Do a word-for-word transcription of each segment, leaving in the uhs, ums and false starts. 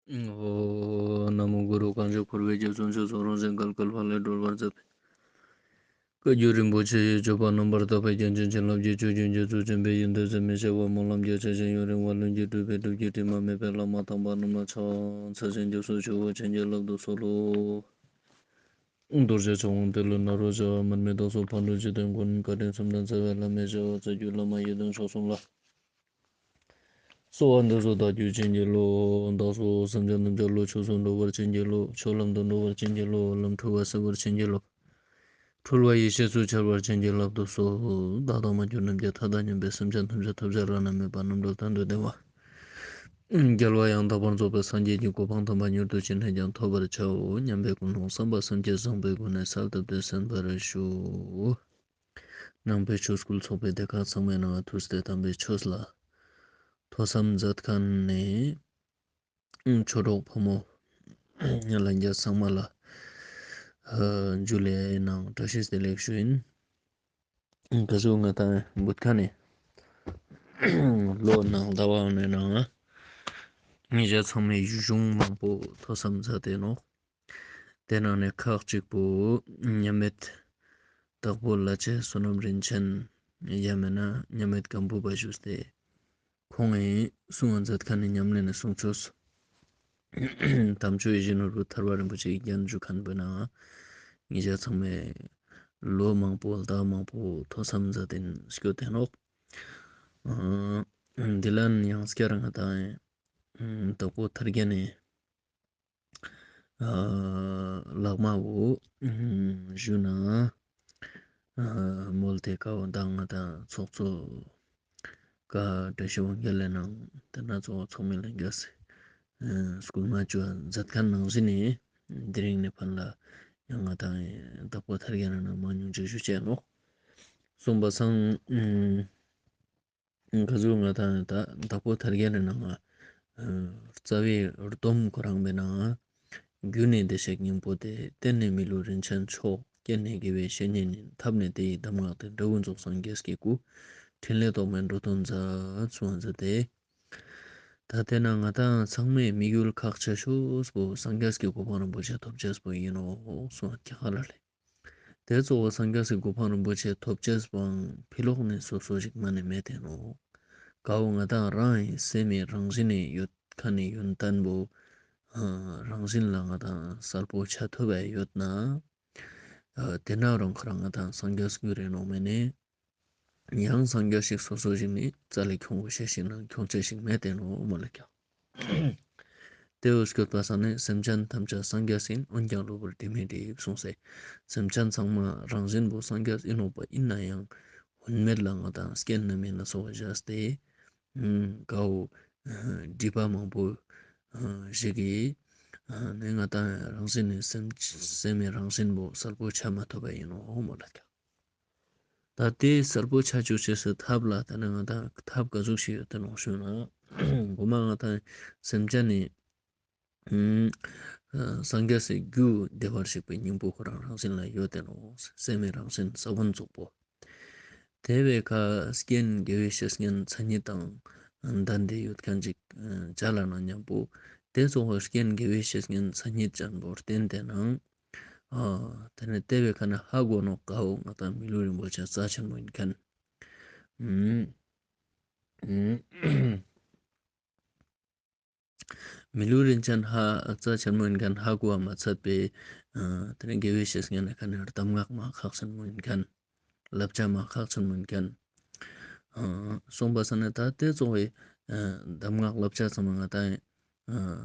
ཨོ། ན་མོ་གུ་རུ། གང་ཞིག་འཁོར་བའི་རྒྱ་མཚོ་མཆོག་གསུམ་རང་བཞིན་བརྒལ་བརྒལ་བ་ལས་སྒྲོལ་བར་མཛད་པའི་བཀའ་བརྒྱུད་རིན་པོ་ཆེ་ཡི་སྤྱོད་པ་རྣམ་པར་དག་པའི་རྒྱན་ཅན་བྱིན་རླབས་ཀྱི་ཆུ་རྒྱུན་རྒྱ་མཚོ་འཇིག་རྟེན་པའི་ཡོན་ཏན་ཟད་མི་ཤེས་པ་སྨོན་ལམ་རྒྱ་ཆེ་ཞིང་ཡུན་རིང་བ་ལྷུན་གྱིས་གྲུབ་པའི་སྒྲུབ་བརྒྱུད་དྲི་མ་མེད་པའི་བླ་མ་དམ་པ་རྣམས་ལ་ཕྱག་འཚལ་ཞིང་སྐྱབས་སུ་མཆིའོ། བྱིན་གྱིས་བརླབ་ཏུ་གསོལ་ལོ། རྡོ་རྗེ་འཆང་དབང་ཏེ་ལོ་ནཱ་རོ་བྱ་བ་མར་མི་དྭགས་སོགས་ཕག་གྲུ་འཇིག་རྟེན་མགོན་བཀའ་དྲིན་གསུམ་དང་རྩ་བའི་བླ་མའི་བྱ་བ་རྩ་བརྒྱུད་བླ་མ་ཡི་དམ་མཆོག་གསུམ་ལ། གསོལ་བ་འདེབས་སོ་བདག་རྒྱུད་བྱིན་གྱིས་རློབས། བདག་སོགས་སེམས་ཅན་ཐམས་ཅད་བློ་ཆོས་སུ་འགྲོ་བར་བྱིན་གྱིས་རློབས། ཆོས་ལམ་དུ་འགྲོ་བར་བྱིན་གྱིས་རློབས། ལམ་འཁྲུལ་བ་སེལ་བར་བྱིན་གྱིས་རློབས། འཁྲུལ་བ་ཡེ་ཤེས་སུ་འཆར་བར་བྱིན་གྱིས་བརླབ་ཏུ་གསོལ། བདག་དང་མ་གྱུར་ནམ་མཁའི་མཐའ་དང་མཉམ་པའི་སེམས་ཅན་ཐམས་ཅད་ཐོབ་བྱ་རང་ན་མེད་པ་རྣམ་གྲོལ་མཐར་ཐུག་བདེ་བ། རྒྱལ་བ་ཡང་དག་པར་རྫོགས་པའི་སངས་རྒྱས་ཀྱི་གོ་འཕང་དམ་པ་མྱུར་དུ་ཅི་ནས་ཀྱང་ཐོབ་པར་བྱའོ་སྙམ་པའི་ཀུན་སློང་བསམ་པ་སེམས་བསྐྱེད་བཟང་པོའི་སྒོ་ནས་གསལ་བཏབ་སྟེ་གསན་པར་ཞུ། ནང་པའི་ཆོས་སྐུལ་ཚོགས་པའི་སྡེ་ཁག་ཚང་མའི་ནང་ཐུགས་ཏེ་དམ་པའི་ཆོས་ལ་ཐོས་བསམ་མཛད་མཁན་ནི་ཆོས་གྲོགས་ཕོ་མོ་ལྷན་རྒྱས་ཚང་མ་ལ་ཨ་ཇུ་ལེ་ནང་བཀྲ་ཤིས་བདེ་ལེགས་ཞུ་ཡིན། ག་ཟུག་ང་དང་བུད་ཁ་ནས་ལོ་ནང་ཟླ་བ་ནས་ནང་ང་ཉེ་ཞ་ཚང་མའི་ཡུལ་གཞུང་མང་པོ་ཐོས་བསམ་མཛད་དེ་ནོག། དེ་ནང་ནས་ཁག་གཅིག་པོ་མཉམ་མེད་དྭགས་པོ་བླ་ཆེན་བསོད་ནམས་རིན་ཆེན་ཡང་མེད་ན་མཉམ་མེད་སྒམ་པོ་པ་ཞུས་ཏེ། ཁོང་ངི་གསུང་བ་མཛད་མཁན་ནི་ཉམས་ལེན་ནི་གསུང་ཆོས་དམ་ཆོས་ཡིད་བཞིན་ནོར་བུ་ཐར་པ་རིན་པོ་ཆེའི་རྒྱན་ཞུ་མཁན་པོའི་ནང་ང་ཉེ་ཞ་ཚང་མས་ལོ་མང་པོ་ཟླ་མང་པོ་ཐོས་བསམ་མཛད་དེ་སྐྱོད་དེ་ནོག། ཨ་འདི་ལན་ཡང་སྐྱར་ང་དང་དྭགས་པོ་ཐར་རྒྱན་ནི་ཨ་ལག་མ་བོ་ཨ་ཞུ་ན་ཨ་མོལ་ཏེ་ཀ་བོ་མདང་ང་དང་ཚོགས་གཙོ་ཀ་བཀྲ་ཤིས་དབང་རྒྱལ་ལེ་ནང་དེ་ན་ཚོགས་ཚོགས་མི་ལྷན་རྒྱས་ཨ་སྐུལ་མ་བཅོ་མཛད་མཁན་ནང་བཞིན་ནི་དེ་རིང་ནས་ཕན་ལ་ཡང་ང་དང་དྭགས་པོ་ཐར་རྒྱན་ནང་མང་ཉུང་ཅིག་ཞུ་ཅེས་ནོག། གསུངས་པ་སང་ཨ་ག་ཟུག་ང་དང་ད་དྭགས་པོ་ཐར་རྒྱན་ནི་ནང་ང་རྩ་བའི་སྡོམ་ཁོ་རང་པའི་ནང་ང་རྒྱུ་ནི་བདེ་གཤེགས་སྙིང་པོ་སྟེ། རྟེན་ནི་མི་ལུས་རིན་ཆེན་མཆོག། རྐྱེན་ནི་དགེ་བའི་བཤེས་གཉེན་ཡིན། ཐབས་ནི་དེ་ཡི་གདམས་ངག་སྟེ། འབྲས་བུ་རྫོགས་སངས་རྒྱས་ཀྱི་སྐུ། ཕྲིན་ལས་རྟོག་མེད་འགྲོ་དོན་མཛད། གསུངས་པ་མཛད་དེ། ད་དེ་ན་ང་དང་ཚང་མའི་དམིགས་ཡུལ་ཁག་ཆེ་ཤོས་པོ་སངས་རྒྱས་ཀྱི་གོ་འཕང་རིན་པོ་ཆེ་ཐོབ་ཅེས་པོ་ཡིན་ནོག་གསུངས་པ་ཁྱ་ཁ་ལ་ལེ། དེ་གཙོ་བོ་སངས་རྒྱས་སི་གོ་འཕང་རིན་པོ་ཆེ་ཐོབ་ཅེས་པའང་ཕི་ལོགས་ནས་སོ་སོ་ཞིག་མ་ནེ་མེད་དེ་ནོག། ཀ་བོ་ང་དང་རང་ངི་སེམས་མི་རང་བཞིན་ནི་ཡོད་ཁན་ནི་ཡོན་ཏན་པོ་ཨ་རང་བཞིན་ལ་ང་དང་གསལ་པོ་ཆ་ཐུབ་པ་ཡོད་ན་ཨ་དེ་ན་རང་ཁ་རང་ང་དང་སངས་རྒྱས་སི་རེ་ནོག་མེད་ནེ། ཡང་སངས་རྒྱས་ཤིག་སོ་སོ་ཞིག་ནི་རྩ་ལས་ཁྱོང་གོ་ཤེས་ཤིག་ནང་ཁྱོང་ཅེས་ཤིག་མེད་དེ་ནོག་མོལ་ལ་ཀྱང་། དེ་འོ་སྐྱོད་པ་སང་ནི་སེམས་ཅན་ཐམས་ཅད་སངས་རྒྱས་ཡིན། འོན་ཀྱང་གློ་བུར་དྲི་མས་བསྒྲིབས་གསུངས་སེ། སེམས་ཅན་ཚང་མ་རང་བཞིན་པོ་སངས་རྒྱས་ཡིན་ནོག་པ་ཡིན་ན་ཡང་འོན་མེད་ལ་ང་དང་རྐྱེན་རྣམ་སྨིན་ལ་སོགས་པ་བཞག་སྟེ་ཀ་བོ་སྒྲིབ་པ་མང་པོ་ཞིག་གིས་ནི་ང་དང་རང་བཞིན་ནི་སེམས་སེམས་མི་རང་བཞིན་པོ་གསལ་པོ་ཆ་མ་ཐུབ་པ་ཡིན་ནོག་མོལ་ལ་ཀྱང་། ད་དེ་གསལ་པོ་ཆ་ཅུག་ཅེས་སི་ཐབས་ལ་ད་ནི་ང་དང་ཐབས་ག་ཟུག་ཞིག་ཡོད་དེ་ནོག་ཞུ་ན། གོ་མ་ང་དང་སེམས་ཅན་ནི་ཨ་སངས་རྒྱས་སི་རྒྱུ་བདེ་བར་གཤེགས་པའི་སྙིང་པོ་ཁོ་རང་རང་བཞིན་ལ་ཡོད་དེ་ནོག། སེམས་མི་རང་བཞིན་ས་བོན་རྫོགས་པོ། དེ་བའི་ཁ་རྐྱེན་དགེ་བའི་བཤེས་གཉེན་མཚན་ཉིད་དང་ལྡན་ཏེ་ཡོད་ཁན་ཅིག་ཨ་ཅ་ལ་ན་མཉམ་པོ་དེ་ཚོ་རྐྱེན་དགེ་བའི་བཤེས་གཉེན་མཚན་ཉིད་ཅན་པོ་བསྟེན་ཏེ་ནང་ཨ་དེ་ནས་དེ་བའི་ཁ་ནས་ཧ་གོ་ནོག་ཀ་བོ་ང་དང་མི་ལུས་རིན་པོ་ཆེ་རྩ་ཆེན་མོ་ཡིན་ཁན། ཨུམ། མི་ལུས་རིན་ཆེན་ཧ་རྩ་ཆེན་མོ་ཡིན་ཁན་ཧ་གོ་བ་མ་ཚད་པའི་ཨ་དེ་ནས་དགེ་བའི་བཤེས་གཉེན་ནི་ཁ་ནས་གདམས་ངག་མ་ཁག་ཆེན་མོ་ཡིན་ཁན། བསླབ་བྱ་མ་ཁག་ཆེན་མོ་ཡིན་ཁན། ཨ་གསུངས་པ་སང་ནི་ད་དེ་ཚོ་བའི་ཨ་གདམས་ངག་བསླབ་བྱ་ཚང་མ་ང་དང་ཨ་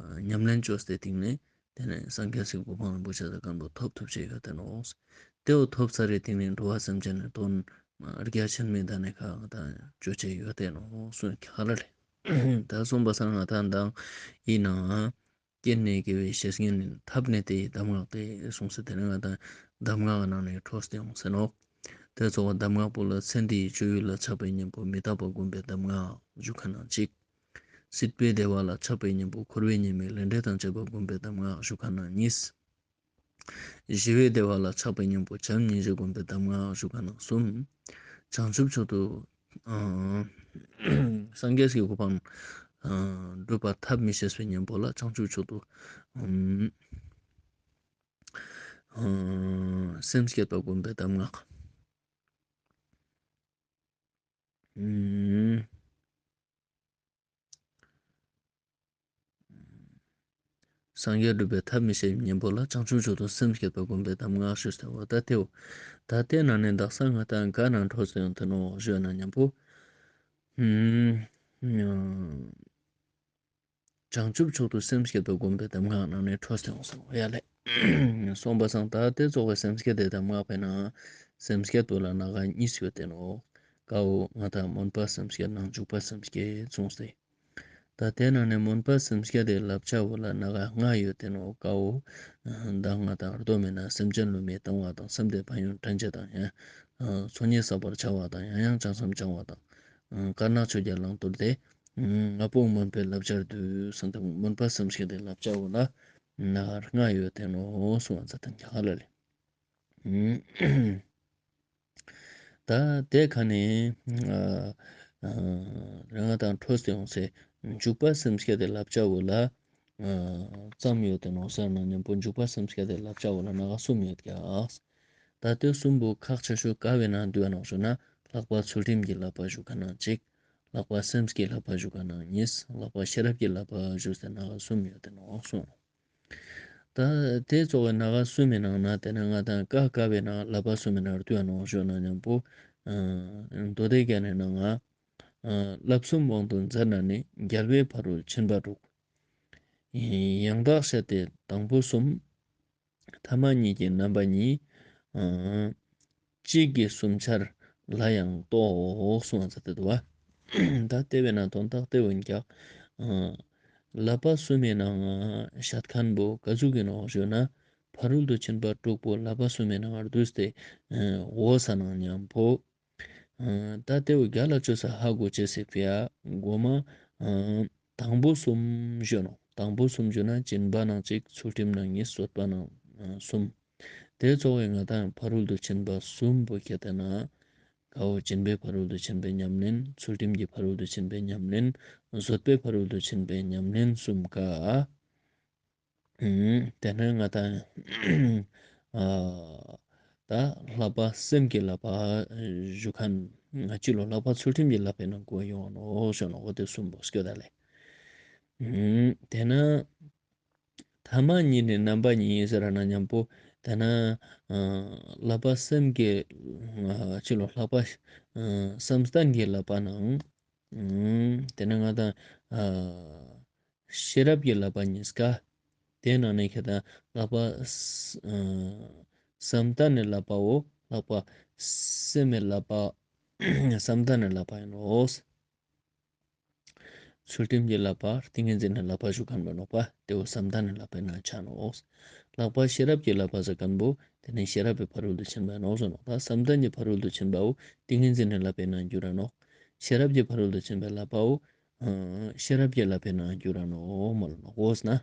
ཉམས་ལེན་བཅོས་ཏེ་སྟིང་ནས་དེ་ནས་སངས་རྒྱས་སི་གོ་འཕང་རིན་པོ་ཆེ་དང་ཁན་པོ་ཐོབ་ཐུབ་ཅེས་ཡོད་དེ་ནོག། དེ་བོ་ཐོབ་ཚར་རེ་སྟིང་ནས་འགྲོ་བ་སེམས་ཅན་ནི་དོན་རྒྱ་ཆེན་མོའི་ད་ནི་ཁ་ང་དང་བཅོ་ཅེས་ཡོད་དེ་ནོག་གསུངས་ཁ་ལ་ལེ། ད་གསུངས་པ་སང་ང་དང་མདང་ཡིན་ན་རྐྱེན་ནི་དགེ་བའི་བཤེས་གཉེན་ཡིན། ཐབས་ནི་དེ་ཡི་གདམས་ངག་སྟེ་གསུངས་སེ་དེ་ནས་ང་དང་གདམས་ངག་ནང་ནས་འཕྲོས་ཏེ་ཡོང་སེ་ནོག། དེ་ཚོགས་གདམས་ངག་པོ་ལ་ཚེ་འདིའི་སྤྱོད་ཡུལ་ལ་ཆགས་པའི་གཉེན་པོ་མི་རྟག་པ་བསྒོམ་པའི་གདམས་ངག་ཞུ་ཁན་ནང་གཅིག། སྲིད་པའི་བདེ་བ་ལ་ཆགས་པའི་གཉེན་པོ་འཁོར་བའི་ཉེས་དམིགས་ལས་འབྲས་དང་བཅས་པ་བསྒོམ་པའི་གདམས་ངག་ཞུ་ཁན་ནང་གཉིས། ཞི་བའི་བདེ་བ་ལ་ཆགས་པའི་གཉེན་པོ་བྱམས་སྙིང་རྗེ་བསྒོམ་པའི་གདམས་ངག་ཞུ་ཁན་ནང་གསུམ། བྱང་ཆུབ་མཆོག་ཏུ་ཨ་སངས་རྒྱས་ཀྱི་གོ་འཕང་ ཨ་སྒྲུབ་པ་ཐབས་མི་ཤེས་པའི་གཉེན་པོ་ལ་བྱང་ཆུབ་མཆོག་ཏུ་ཨ་སེམས་བསྐྱེད་པ་བསྒོམ་པའི་གདམས་ངག་ཨ་སངས་རྒྱས་སྒྲུབ་པའི་ཐབས་མི་ཤེས་པའི་གཉེན་པོ་ལ་བྱང་ཆུབ་མཆོག་ཏུ་སེམས་བསྐྱེད་པ་བསྒོམ་པའི་གདམས་ངག་ཞུས་ཏེ་འོ་ད་དེའོ། ད་དེ་ནང་ནས་དག་ས་ང་ཏང་ག་ནང་འཕྲོས་ཏེ་ཡོང་ཐུབ་ནོག་ཞུས་ན་མཉམ་པོ། ཨ་བྱང་ཆུབ་མཆོག་ཏུ་སེམས་བསྐྱེད་པ་བསྒོམ་པའི་གདམས་ངག་ནང་ནས་འཕྲོས་ཏེ་ཡོང་སོང་ཡ་ལེ། སོང་པ་སང་ད་དེ་ཙོགས་པའི་སེམས་བསྐྱེད་དེ་གདམས་ངག་པའི་ནང་སེམས་བསྐྱེད་པོ་ལ་སྣ་ཁ་གཉིས་ཡོད་དེ་ནོག་ཀ་བོ་ང་ཏང་སྨོན་པ་སེམས་བསྐྱེད་ནང་འཇུག་པ་སེམས་བསྐྱེད་གསུངས་ཏེ། ད་དེ་ནང་ནས་སྨོན་པ་སེམས་བསྐྱེད་དེ་བསླབ་བྱ་བོ་ལ་སྣ་ཁ་ལྔ་ཡོད་དེ་ནོག་ཀ་བོ། ད་ང་ཏང་རྡོ་མེད་ན་སེམས་ཅན་ལུས་མེད་བཏང་བ་དང་སེམས་དེ་ཕན་ཡོན་དྲན་བྱེད་དང་ཡང་། ཚོགས་གཉིས་བསགས་པར་བྱ་བ་དང་ཡང་ཡང་བྱང་སེམས་སྦྱང་བ་དང་། དཀར་ནག་ཆོས་བརྒྱད་བླང་དོར་ཏེ། ལྔ་པོ་སྨོན་པའི་བསླབ་བྱར་འདུས་གསུངས་ཏེ་སྨོན་པ་སེམས་བསྐྱེད་དེ་བསླབ་བྱ་བོ་ལ་སྣ་ཁ་ལྔ་ཡོད་དེ་ནོག་གསུངས་པ་ཛད་དེ་ཁྱ་ལ་ལེ། ད་དེ་ཁ་ནས་ཨ་ཨ་རང་ང་ཏང་འཕྲོས་ཏེ་ཡོང་སའི་འཇུག་པ་སེམས་བསྐྱེད་དེ་བསླབ་བྱ་བོ་ལ་ཨ་ཙམ་ཡོད་དེ་ནོག་ཟེར་ན་མཉམ་པོ་འཇུག་པ་སེམས་བསྐྱེད་དེ་བསླབ་བྱ་བོ་ལ་སྣ་ཁ་གསུམ་ཡོད་ཀྱག་ད་དེ་གསུམ་པོ་ཁག་ཆེ་ཤོས་ག་བོའི་ནང་འདུ་བ་ནོག་ཞུ་ན་ལྷག་པ་ཚུལ་ཁྲིམས་ཀྱི་བསླབ་པ་ཞུ་ཁན་ནང་གཅིག་ལྷག་པ་སེམས་ཀྱི་བསླབ་པ་ཞུ་ཁན་ནང་གཉིས། ལྷག་པ་ཤེས་རབ་ཀྱི་བསླབ་པ་ཞུ་སའི་སྣ་ཁ་གསུམ་ཡོད་དེ་ནོག་གསུངས། ད་དེ་ཙོགས་པའི་སྣ་ཁ་གསུམ་མི་ནང་ན་དེ་ནས་ང་ཏང་ཀ་ཀ་བོའི་ནང་བསླབ་པ་གསུམ་མི་ནང་འདུ་བ་ནོག་ཞུ་ན་མཉམ་པོ་ཨ་མདོ་སྡེ་རྒྱན་ནི་ནང་ང་ཨ་བསླབ་གསུམ་དབང་དུ་མཛད་ན་ནི། རྒྱལ་བའི་ཕ་རོལ་ཕྱིན་པ་དྲུག་ཡང་དག་བཤད་དེ་དང་པོ་གསུམ། ཐ་མ་གཉིས་ཀྱི་རྣམ་པ་གཉིས། ཨ་གཅིག་གིས་གསུམ་ཆར་ལ་ཡང་རྟོགས་གསུངས་པ་ཛད་དེ་འདུག་པ། ད་དེ་བོའི་ནང་དོན་དག་དེ་བོ་ཨིན་ཀྱག་ཨ་བསླབ་པ་གསུམ་མི་ནང་ང་བཤད་ཁན་བོ་ག་ཟུག་ཨིན་ནོག་ཞུ་ན་ཕ་རོལ་ཏུ་ཕྱིན་པ་དྲུག་པོ་བསླབ་པ་གསུམ་མི་ནང་ང་འདུས་ཏེ་ཨ་འོ་ས་ནང་མཉམ་པོ། ཨ་ད་དེ་བོ་རྒྱ་ལ་ཅོས་ས་ཧ་གོ་ཅེས་སི་ཕི་ཡ་གོ་མ་ཨ་དང་པོ་གསུམ་ཞུ་ནོག་དང་པོ་གསུམ་ཞུ་ན་སྦྱིན་པ་ནང་གཅིག་ཚུལ་ཁྲིམས་ནང་གཉིས། བཟོད་པ་ནང་ཨ་གསུམ། དེ་ཙོགས་པའི་ང་ཏང་ཕ་རོལ་ཏུ་ཕྱིན་པ་གསུམ་པོ་ཁྱེར་ཏེ་ན་ཀ་བོ་སྦྱིན་པའི་ཕ་རོལ་ཏུ་ཕྱིན་པའི་ཉམས་ལེན། ཚུལ་ཁྲིམས་ཀྱི་ཕ་རོལ་ཏུ་ཕྱིན་པའི་ཉམས་ལེན། བཟོད་པའི་ཕ་རོལ་ཏུ་ཕྱིན་པའི་ཉམས་ལེན་གསུམ་ཀ་ཨ་དེ་ནས་ང་ཏང་ཨ་ད་བསླབ་པ་སེམས་ཀྱི་བསླབ་པ་ཞུ་ཁན་ང་ཅི་ལོ་བསླབ་པ་ཚུལ་ཁྲིམས་ཀྱི་བསླབ་པའི་ནང་གོ་ཡོང་ནོག་ཞུ་ནོག་འོ་དེ་གསུམ་པོ་སྐྱོད་ད་ལེ། ཨ་དེ་ནས་ཐ་མ་གཉིས་ནི་རྣམ་པ་གཉིས་ཟེར་ན་མཉམ་པོ་དེ་ནས་ཨ་བསླབ་པ་སེམས་ཀྱི་ཨ་ཅི་ལོ་བསླབ་པ་ཨ་བསམ་གཏན་གྱི་བསླབ་པ་ནང་ཨ་དེ་ནས་ང་ཏང་ཨ་ཤེས་རབ་ཀྱི་བསླབ་པ་གཉིས་ཀ། དེ་ནང་ནས་ཁྱེར་ཏེ་ན་བསླབ་པ་ཨ་བསམ་གཏན་ནི་བསླབ་པའོ། བསླབ་པ་སེམས་མི་བསླབ་པ་བསམ་གཏན་ནི་བསླབ་པ་ཨིན་ནོག་ཚུལ་ཁྲིམས་ཀྱི་བསླབ་པ་ཏིང་ངེ་འཛིན་ནི་བསླབ་པ་ཞུ་ཁན་བོ་ནོག་པ། དེ་བོ་བསམ་གཏན་ནི་བསླབ་པའི་ནང་ཆ་ནོག་ལྷག་པ་ཤེས་རབ་ཀྱི་བསླབ་པ་ཟེར་ཁན་བོ་དེ་ནི་ཤེས་རབ་ཀྱི་ཕ་རོལ་ཏུ་ཕྱིན་པ་ནོག་ཟེར་ནོག་ད་བསམ་གཏན་གྱི་ཕ་རོལ་ཏུ་ཕྱིན་པའོ་ཏིང་ངེ་འཛིན་ནི་བསླབ་པའི་ནང་འགྱུར་ར་ནོག་ཤེས་རབ་ཀྱི་ཕ་རོལ་ཏུ་ཕྱིན་པའི་བསླབ་པའོ་ཨ་ཤེས་རབ་ཀྱི་བསླབ་པའི་ནང་འགྱུར་ར་ནོག་མོལ་ནོག་འོ་ཟེར་ན།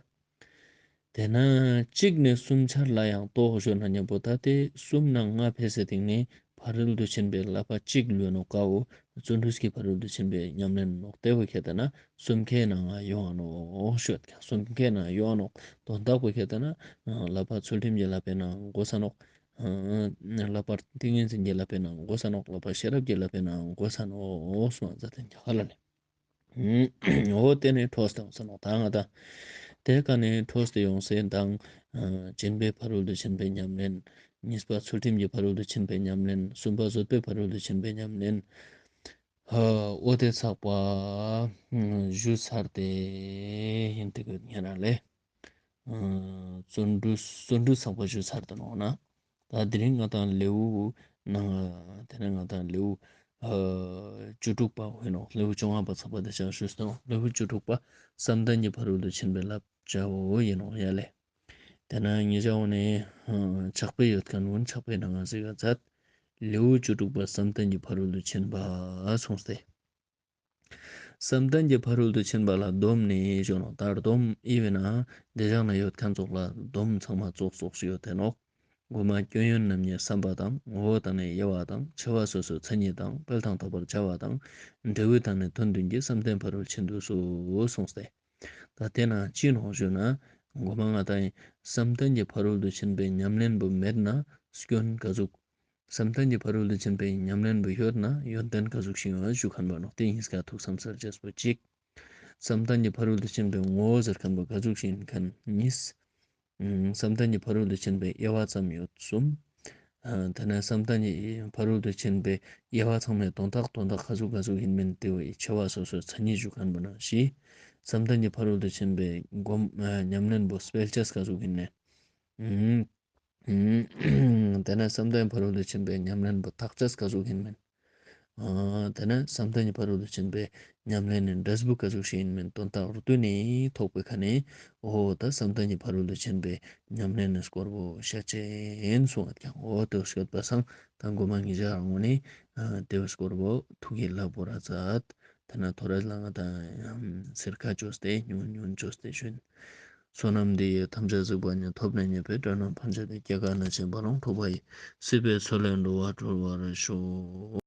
དེ་ནས་གཅིག་ནས་གསུམ་ཆར་ལ་ཡང་རྟོགས་ཞུ་ན་མཉམ་པོ་ད་དེ་གསུམ་ནང་ལྔ་ཕེ་སའི་སྟེང་ནས་ཕ་རོལ་ཏུ་ཕྱིན་པའི་བསླབ་པ་གཅིག་ལུས་ནོག་ཀ་བོ་བརྩོན་འགྲུས་ཀྱི་ཕ་རོལ་ཏུ་ཕྱིན་པའི་ཉམས་ལེན་ནོག་དེ་བོ་ཁྱེར་ཏེ་ན་གསུམ་ཀའི་ནང་ང་ཡོང་ང་ནོག་ཞུ་ཡོད་ཀྱག་གསུམ་ཀའི་ནང་ཡོང་ང་ནོག་དོན་དག་པོ་ཁྱེར་ཏེ་ན་བསླབ་པ་ཚུལ་ཁྲིམས་ཀྱི་བསླབ་པའི་ནང་གོ་ས་ནོག་བསླབ་པ་ཏིང་ངེ་འཛིན་གྱི་བསླབ་པའི་ནང་གོ་ས་ནོག་བསླབ་པ་ཤེས་རབ་ཀྱི་བསླབ་པའི་ནང་གོ་ས་ནོག་གསུངས་པ་ཛད་དེ་ཁྱ་ལ་ལེ། འོ་དེ་ནས་འཕྲོས་ཏེ་ཡོང་ས་ནོག་ད་ང་ཏང་དེ་ཀ་ནས་འཕྲོས་ཏེ་ཡོང་སའི་དང་ཨ་སྦྱིན་པའི་ཕ་རོལ་ཏུ་ཕྱིན་པའི་ཉམས་ལེན། གཉིས་པ་ཚུལ་ཁྲིམས་ཀྱི་ཕ་རོལ་ཏུ་ཕྱིན་པའི་ཉམས་ལེན། གསུམ་པ་བཟོད་པའི་ཕ་རོལ་ཏུ་ཕྱིན་པའི་ཉམས་ལེན། ཨ་འོ་དེ་ཚག་པ་ཨ་ཞུ་ཚར་ཏེ་ཨིན་ཏེ་གོ་ཉེ་རང་ལེ། ཨ་བརྩོན་འགྲུས་བརྩོན་འགྲུས་ཚག་པ་ཞུ་ཚར་ཏེ་ནོག་ན། ད་དེ་རིང་ང་ཏང་ལེའུ་ནང་དེ་ནས་ང་ཏང་ལེའུ་ཨ་བཅུ་དྲུག་པ་ཨིན་ནོག་ལེའུ་བཅོ་ལྔ་པ་ཚག་པ་དེ་ཆ་ཞུས་ཏེ་ནོག་ལེའུ་བཅུ་དྲུག་པ་བསམ་གཏན་གྱི་ཕ་རོལ་ཏུ་ཕྱིན་པའི་བསླབ་བྱའོ་ཨིན་ནོག་ཡ་ལེ། དེ་ནས་ཉེ་ཞའོ་ནས་ཨ་ཕྱག་དཔེ་ཡོད་ཁན་བོ་ཕྱག་དཔེའི་ནང་ང་གཟིགས་ཡ་ཛད། ལེའུ་བཅུ་དྲུག་པ་བསམ་གཏན་གྱི་ཕ་རོལ་ཏུ་ཕྱིན་པ་གསུངས་ཏེ། བསམ་གཏན་གྱི་ཕ་རོལ་ཏུ་ཕྱིན་པ་ལ་སྡོམ་ནི་ཞུ་ནོག་ད་སྡོམ་ཨི་བས་ན་དེ་ཞག་ན་ཡོད་ཁན་ཙོགས་ལ་སྡོམ་ཚང་མ་ཙོགས་ཙོགས་ཡོད་དེ་ནོག་མགོ་མ་སྐྱོན་ཡོན་རྣམ་གཉིས་བསམ་པ་དང་། ངོ་བོ་དང་ནི་དབྱེ་བ་དང་། ཕྱེ་བ་སོ་སོའི་མཚན་ཉིད་དང་། སྤེལ་དང་དག་པར་བྱ་བ་དང་། འབྲས་བུ་དང་ནི་དོན་བདུན་གྱི། བསམ་གཏན་ཕ་རོལ་ཕྱིན་དུ་གསོལ་གསུངས་ཏེ། ད་དེ་ན་ཅི་ནོག་ཞུ་ན། མགོ་མ་ང་དང་བསམ་གཏན་གྱི་ཕ་རོལ་ཏུ་ཕྱིན་པའི་ཉམས་ལེན་པོ་མེད་ན་སྐྱོན་ག་ཟུག། བསམ་གཏན་གྱི་ཕ་རོལ་ཏུ་ཕྱིན་པའི་ཉམས་ལེན་པོ་ཡོད་ན་ཡོན་ཏན་ག་ཟུག་ཞིག་ཡོང་ཞུ་ཁན་པོ་ནོག། དེ་གཉིས་ཀ་ཐུགས་བསམ་སལ་ཅེས་པོ་གཅིག། བསམ་གཏན་གྱི་ཕ་རོལ་ཏུ་ཕྱིན་པའི་ངོ་བོ་ཟེར་ཁན་པོ་ག་ཟུག་ཞིག་ཡིན་ཁན་གཉིས། ཨུམ། བསམ་གཏན་གྱི་ཕ་རོལ་ཏུ་ཕྱིན་པའི་དབྱེ་བ་ཙམ་ཡོད་གསུམ། ཨ་དེ་ནས་བསམ་གཏན་གྱི་ཕ་རོལ་ཏུ་ཕྱིན་པའི་དབྱེ་བ་ཚང་མའི་དོན་དག་དོན་དག་ག་ཟུག་ག་ཟུག་ཡིན་མིན་དེ་བོ་ཕྱེ་བ་སོ་སོའི་མཚན་ཉིད་ཞུ་ཁན་པོ་ནང་བཞིན། བསམ་གཏན་གྱི་ཕ་རོལ་ཏུ་ཕྱིན་པའི་སྒོམ་ཨ་ཉམས་ལེན་པོ་སྤེལ་ཅེས་ག་ཟུག་ཡིན་ནས། ཨུམ། ཨུམ། དེ་ནས་བསམ་གཏན་གྱི་ཕ་རོལ་ཏུ་ཕྱིན་པའི་ཉམས་ལེན་པོ་ཐག་ཅེས་ག་ཟུག་ཡིན་མིན། ཨ་དེ་ནས་བསམ་གཏན་གྱི་ཕ་རོལ་ཏུ་ཕྱིན་པའི་ཉམས་ལེན་ནི་འབྲས་བུ་ག་ཟུག་ཞིག་ཡིན་མིན་དོན་དག་རུ་ཏུ་ནི་ཐོག་པའི་ཁ་ནས། འོ་ད་བསམ་གཏན་གྱི་ཕ་རོལ་ཏུ་ཕྱིན་པའི་ཉམས་ལེན་ནི་སྐོར་བོ་བཤད་ཅེན་གསུངས་ཡོད་ཀྱང་། འོ་དེ་བོ་སྐྱོད་པ་སང་ད་མགོ་མ་ངེད་ཅག་རང་ངོ་ནས་ཨ་དེ་བོ་སྐོར་བོ་ཐུགས་ཀྱི་ལ་བོར་ར་མཛད། དེ་ན་ཐོ་རས་ལ་ང་དང་ཡང་སེར་ཁ་བཅོས་ཏེ་ཉུང་ཉུང་བཅོས་ཏེ་ཞུན། བསོད་ནམས་འདི་ཡིས་ཐམས་ཅད་གཟིགས་པ་ཉིད། ཐོབ་ནས་ཉེས་པའི་དགྲ་རྣམས་ཕམ་བྱས་ཏེ། སྐྱེ་རྒ་ན་འཆིའི་རྦ་ཀློང་འཁྲུགས་པ་ཡི། སྲིད་པའི་མཚོ་ལས་འགྲོ་བ་སྒྲོལ་བར་ཤོག།